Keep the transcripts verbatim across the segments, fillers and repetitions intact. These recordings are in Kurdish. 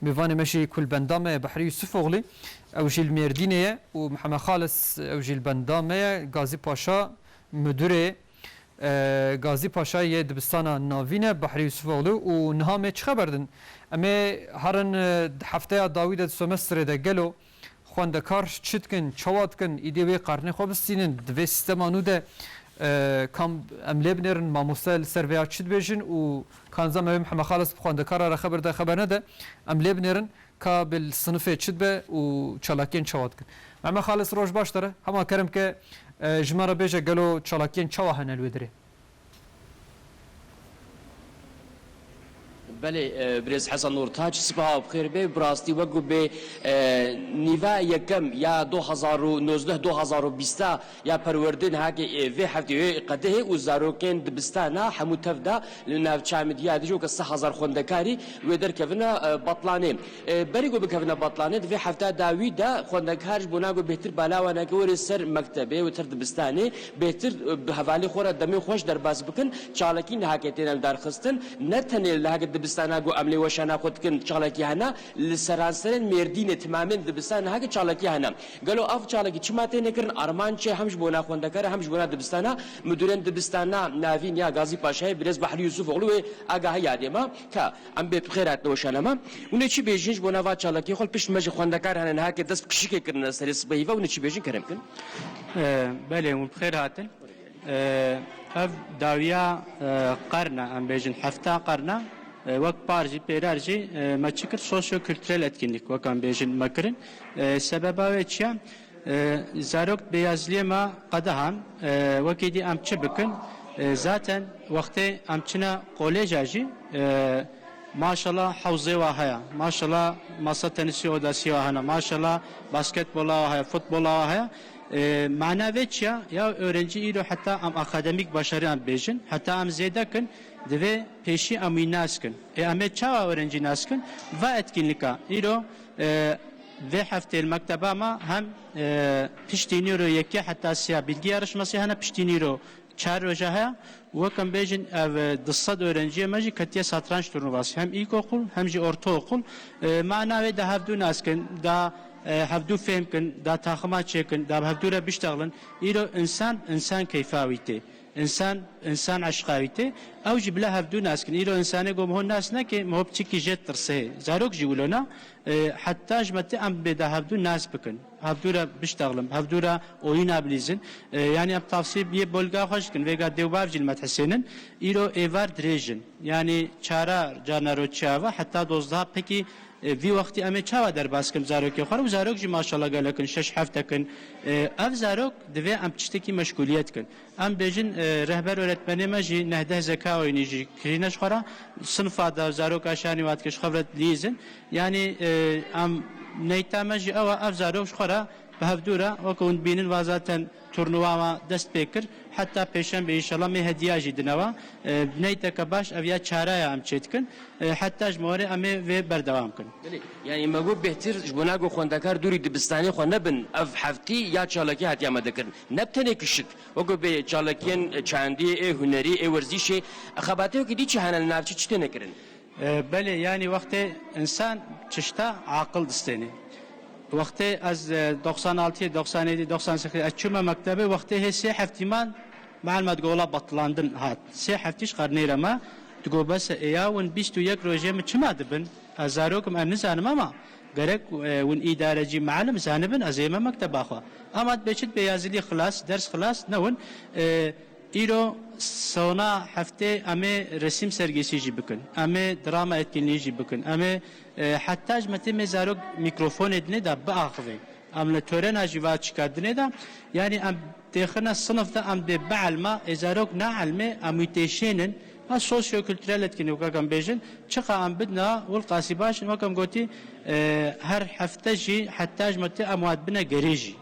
Mêvanê me jî ku li benda me ye Behrî Yûsifoglu, ew jî li Mêrdînê ye û Mihemed Xalis, ew jî li benda me ye, Gazî Paşa, mudurê, e, Gazî Paşa yê dibistana navîn e, Behrî Yûsifoglu, û niha me çi xeber din? Em ê herin, e, di hefteya dawî de di semestrê de gelo xwendekar çi dikin, çawa dikin, îdî wê qernê xwe bistînin, di vê sîstema nû de, e, kam em lê binêrin, mamoste li ser vêya çi dibêjin û kanza me wê Mihemed Xalis bi xwendekara re xeber de, xeber nede, em lê binêrin, ka bi li sinifê çi dibe û çalakiyên çawa dikin. Mihemed Xalis, roj baş te re. Hema kerem ke, e, ji me re bêje gelo çalakiyên çawa hene li wê derê? Belê, e, birêz Hesen Nurtaç, sibeha bi xêr bê. Bi rastî wek ku bê, e, nîva yekem ya du hazar û nozdeh du hazar û bîst ya perwerdê niha ke, e, vê heftê wê qedehê û zarokên dibistana hemû tev da li navçeya Midyadê jî weke sê hezar xwendekarî wê derkevine, e, betlanê. E, berî ku bikevine betlanê, di vê hefta dawî de xwendekar ji bona ku bêhtir bala wan nake werê ser mektebê û ser dibistanê, bêhtir, e, bi hevalê xwe re demê xweş derbas bikin, çalakî niha ke têne lidarxistin. Ne tenê li heke dibistana ku em lê weşana xwe dikin çalakî hene, li seranserên Mêrdînê timamên dibistan niha ke çalakî hene. Gelo ev çalakî çima têne kirin? Armanc çi? Hem ji bona xwendekara hem ji bona dibistana, mudûrên dibistana navîn ya Gazî Paşayê birêz Behrî Yûsifoglu wê agahî yadê me. Ka em bê bi xêr hatin weşana me. Hûn ê çi bêjin ji bona va çalakiyê xwe? Li pişt me jî xwendekar hene niha ke dest bi kişikê kirine serê sibehî ve, hûn ê çi bêjin kerem kin? E, belê, hûn bi xêr hatin. E, ev dawiya, e, qerna, em bêjin hefta qerna, e, wek par jî, pêrer jî, e, me çi kir? Sosyo-kültürel etkinlik, wek em bêjin, me kirin. E, sebeba wê çi ye? E, zarok bêyazliyê me qedihan, e, wekî dî em çi bikin? E, zaten wextê em çine koleja jî, e, maşallah hewzê wa heye, maşallah masa tenisî odasî wa hene, maşallah basketbola wa heye, futbola wa heye. E, mana vê çi ya? Ya öğrenci îro heta em akademîk başarî em bêjin, heta em zêde kin, divê pêşî em wî nas kin. E, em ê çawa öğrenci nas kin? Va etkinlika îro, e, vê heftê li mekteba me hem, e, piştî nîro yekê heta siya bilgi yarışması hene, piştî nîro çar roja heye. Wek em bêjin, ev, e, du sed öğrenciyê me jî ketiye satranç turnuvası. Hem ilkokul hem jî ortaokul. E, mana wê da hevdû nas kin, da, e, hevdû fêm kin, da taxima çêkin, da bi hevdû re biştexlin. Îro insan, insan keyfa wî tê. Însan, însan eşqa wî tê. Ew jî bila hevdû nas kin. Îro însanê ku miho nas neke, miho piçikî jê tirse. Zarok jî wilo ne. E, heta ji me tê em bê da hevdû nas bikin. Hevdû re biştexlin, hevdû re oyuna bilîzin. E, yanî em tavsiyê biyê bolga xwe jî dikin. Vêga dê û bav jî li me dihesênin. Îro êvar dirêj in. Yanî çara carna ro çi ava, heta dozdeh pekî, e, vî wextî em ê çawa derbas kin zarokê xwe re? Û zarok jî maşallah gelek in, şeş heft kin. E, ev zarok divê em tiştekî meşguliyet kin. Em bêjin, e, rehber öğretmenê me jî nehdeh zeka oyunî jî kirîne ji xwe re. Sinifa de zaroka şanî wa dike ji xwe re dilîzin. Yanî, e, em neyta me jî ew e, ev zarok ji xwe re bi hevdû re, weke hûn dibînin, va zaten turnuva me dest pê kir. Heta pêşembe înşallah me hediya jî dine we. E, neyteke baş ev ya çara ya em çê dikin. E, heta ji me werê em ê vê berdewam kin. Belê, yanî me got bêhtir ji bona ku xwendekar dûrî dibistanê xwe nebin, ev heftî ya çalakî hatiye amade kirin. Ne bi tenê kişik, weke bê çalakiyên çandî, ê hunerî, ê werzîşê, xebatê wekî dî çi hene li navçe çi têne kirin? E, belê, yanî wextê însan tişta aqil distêne. Wextê ez, e, doxsan altiyê, doxsan êdî, doxsan sekizê ez çûme mektebê, wextê hê sê heftî man, mualima digo wela betilandin hat. Sê heftî ji qernê re me, digo bes e, êya win bîst û yek rojê min çima dibin? Ez zarok im, ez nizanim, ama gerek, e, win îdarecî, mualim zanibin, ez ê me mekteba xwe. Ama dibê çi, dibê yazilî xilas, ders xilas, ne win, e, Îro sona heftê em ê resim sergisî jî bikin. Em ê drama etkinliği jî bikin. Em ê, e, heta ji me tê me zarok mîkrofonê dinê de biaxivin. Em li törena jî va çika dinê de. Yanî em têxine sinif de em dê bielma, ê zarok naelmê, em wî têşênin. Ha, sosyo-kültürel etkinlik wek em bêjin. Çiqa em bidna, wilqasî baş in, wek em gotî, e, her hefte jî heta ji me tê em wa dibine gerê jî.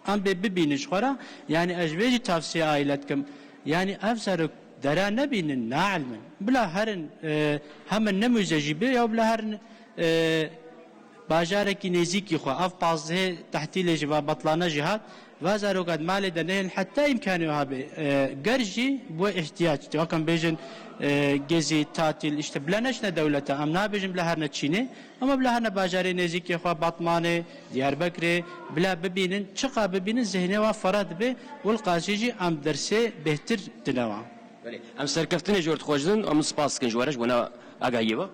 Em bê bibînin ji xwe re, yanî ez ji vê jî tavsiye aîle dikim. Yanî ev zarok dera nebînin, naelmin. Bila herin, e, hemin ne mûze jî bê, ya bila herin, e, Bajarekî nêzîkî xwe, ev pazdehê tehtîlê jî va betlane jî hat, va zaroka di malê de nehêlin heta îmkanê wiha bê. E, ger jî bi wê ihtiyac, wek em bêjin, e, gezî, tatîl, işte bila neçine dewlete, em nabêjin bila herne Çînê, ama bila herne bajarê nêzîkê xwe, Batmanê, Diyarbekirê, bila bibînin, çiqa bibînin zihnê wan ferah dibe û li qasî jî em dersê bêhtir dine wan. Belê. Em serkeftinê ji we dixwazin, em spas dikin ji we re, ji bona agahiyê ve.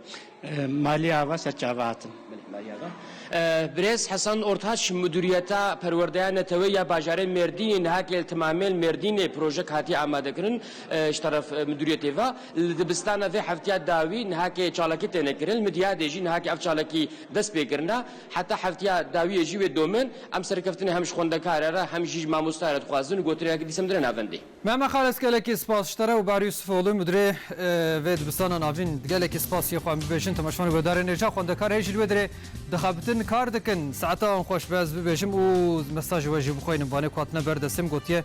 E, Malî Ava, serçava hatin. Belê, Malî Ava. E, Birêz Hesen Ortaç, Muduriyeta Perwerdeya Netewê ya Bajarê Mêrdînê, niha ke li temamê li Mêrdînê projek hatiye amadekirin, e, ji teref, e, muduriyetê ve. Li dibistana vê heftiya dawî niha ke çalakî têne kirin, li Midyadê jî niha ke ev çalakî dest pê kirine. Heta heftiya dawiyê jî wê domin, em serkeftinê hem ji xwendekare re, hem jî ji mamosta re dixwazin û gotinê dîse em dire navendê. Mehmet Xalis, gelekî spas ji te re û Bahar Yusufoğlu, müdirê, e, vê dibistana navîn, gelekî spasiyê xwe em bibêjin. Temaşevan û guhdarên hêja, xwendekar hê jî li wê dirê dixebitin, kar dikin. Saeta wan xweş be, ez bibêjim û mesajê we jî bixwînim. Vanê ku hatine ber destê min gotiye,